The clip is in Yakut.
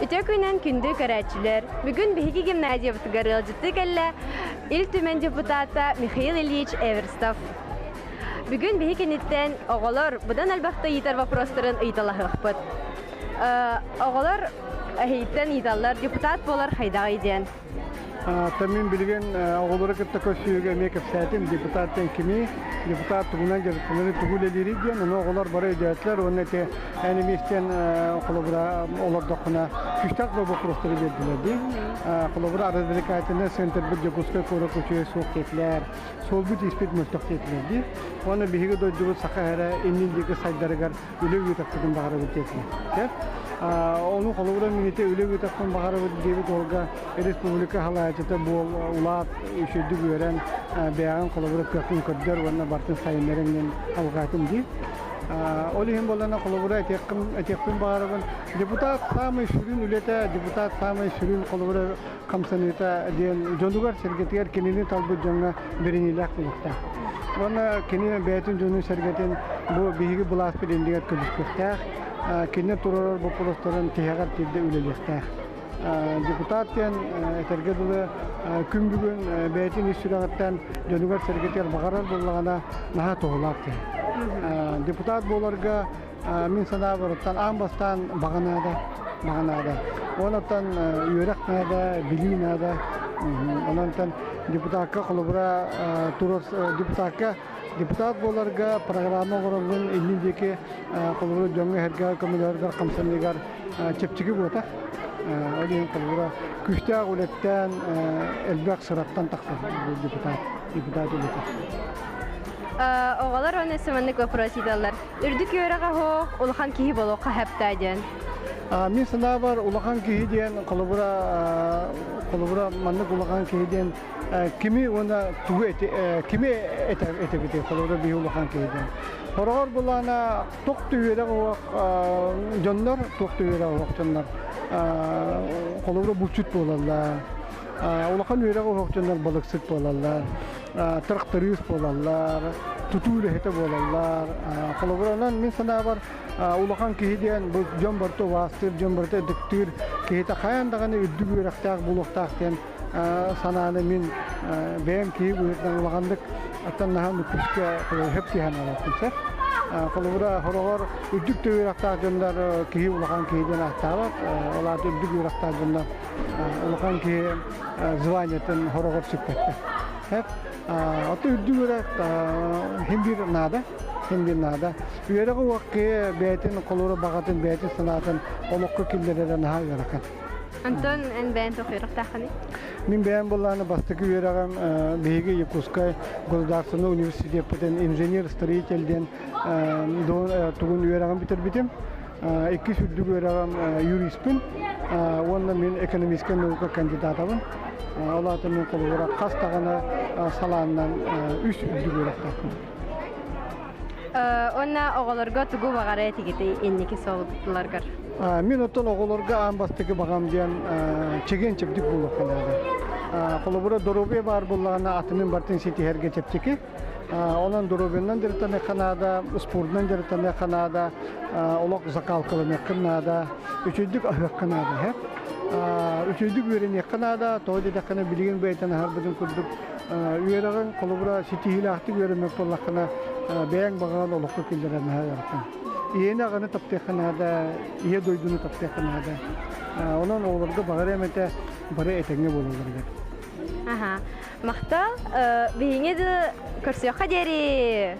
Үтүө күнэн күндү көрөөччүлэр! Бүгүн биһиги гимназиябытыгар ыалдьыттыы кэллэ Ил Түмэн депутата Михаил Ильич Эверстов. Бүгүн биһи киниттэн оҕолор быдан элбэхтэ ыйытар вопростарын ыйыталаһыахпыт. Оҕолор эһииттэн ыйыталлар депутат буолар хайдаҕый диэн. Мин билигин оҕолору кытта көрсүһүүгэ эмиэ кэпсээтим. Депутат диэн кимий, депутат тугунан дьарыктанары тугу үлэлиирий диэн. Ону оҕолор бары өйдөөтүлэр уонна ити эн эмиэ истэн холобура олордоххуна күүстээх да боппуруостары биэрдилэр дии. Холобура развлекательный центрбит Дьокуускай куорат үчүгэй суох диэтилэр. Суолбут-ииспит мөлтөх диэтилэр дии. Уонна биһиги дойдубут саха эрэ иннин диэки сайдарыгар үлэ ыытахпытын баҕарабыт диэтилэр. Ону холобура мините үлэ ыытахпын баҕарабыт диэбит уолга республика халаачыта буол улаат үчүгдүк үөрэн бэйэҕин холобура кыаххын көрдөр уонна бартын сайыннарыҥ диэн алҕаатым дии. Ол иһин буоллана холобура этиэхпин баҕарабын депутат саамай сүрүн үлэтэ депутат саамай сүрүн холобура хамсаныыта диэн дьонугар сэргэтигэр кинини талбыт дьоҥҥо бэриниилээх буолуохтаах. Уонна кини бэйэтин дьонун сэргэтин бу биһиги былааспыт иннигэр көмүскүөхтээх, кини туруорар боппуруостарын тиһэҕэр тиэрдэ үлэлиэхтээх. Депутат диэн этэргэ дылы күн бүгүн бэйэтин ис сүрэҕиттэн дьонугар-сэргэтигэр баҕарар буоллаҕына наһаа туһалаах киһи. Депутат буоларга Мин санаабарыттан аан бастаан баҕа наада, баҕа наада. Онтон үөрэх наада, билии наада. Онон депутакка холобура турар депутакка депутат буоларга программа оҥороргун иннин диэки холобура дьоҥҥо эһэргэ көмөлөһөргөр хамсаныыгар чэпчэки буотах. Ол иһин холобура күүстээх үлэттэн элбэх сыраттан тахсар депутат депутат үлэтэ. Оҕолор уонна маннык вопрос ыыталлар. Үрдүк үөрэҕэ суох улахан киһи буолуохха сөптөө диэн. Мин санаабар улахан киһи диэн холобура холобура маннык улахан киһи диэн кими уонна тугу кими этэбитий холобура биһи улахан киһи диэн. Хороҕор булаана туох да үөрэх уох дьоннор туох да үөрэх уох дьоннор холобура булчут буолаллар. Улахан үөрэх уох дьоннор балыксыт буолаллар. Тракторист буолаллар, тутуу үлэһитэ буолаллар. Холобуранан мин санаабар улахан киһи диэн бу дьон барыта убаастыыр, дьон барыта ытыктыыр киһитэ хайаан даҕаны үрдүк үөрэхтээх буолуохтаах диэн санааны мин бэйэм киһи быһыытынан улаханнык аттан наһаа күүскэ хөп түһэн алаппын сөп. Холобура хороҕор үрдүк да үөрэхтээх дьоннор киһи улахан киһи диэн ааттаабат. Ол аата үрдүк үөрэхтээх дьоннор улахан киһи званиетын хороҕор сүкпэттэр. Ото үрдүк үөрэх хин биир наада, хин биир наада. Үөрэҕи уох киһи бэйэтин холура баҕатын, бэйэтин санаатын олоххо киллэрэрэ наһаа ыарахан. Антон, эн бэйэн туох үөрэхтээххиний? Мин бэйэм буллааны бастакы үөрэҕим биһиги Якутскай государственный университеппытын инженер-строитель диэн тугун үөрэҕин бүтэрбитим. Иккис үрдүк үөрэҕим юриспын уонна мин экономическай наука кандидатабын. Ол аата мин холобура хас даҕаны салааннан үс үрдүк үөрэхтээхпин. Уонна оҕолорго тугу баҕара этигитий инники суолларгар? Мин оттон оҕолорго аан бастакы баҕам диэн чэгиэн-чэбдик буолуохха наада. Холобура доруобуйа баар буоллаҕына атынын барытын ситиһэргэ чэпчэки. Онон доруобуйанан дьарыктаныахха наада, спордунан дьарыктаныахха наада, олох закалкаланыаххын наада, үчүгэйдик аһыахха наада. Үчүгэйдик үөрэниэххэ наада, тоҕо диэтэххинэ билигин бэйэтин аһарбытын курдук үөрэҕиҥ холобура ситиһиилээхтик үөрэммэт буоллаххына бэйэҥ баҕаҕын олоххо киллэрэн наһаа ыарахан. Ийэни аҕаны таптыахха наада, ийэ дойдуну таптыахха наада. Онон оҕолорго баҕарыам этэ бары этэҥҥэ буолалларыгар. Аха. Махтал. Биһиҥи да көрсүөххэ диэри.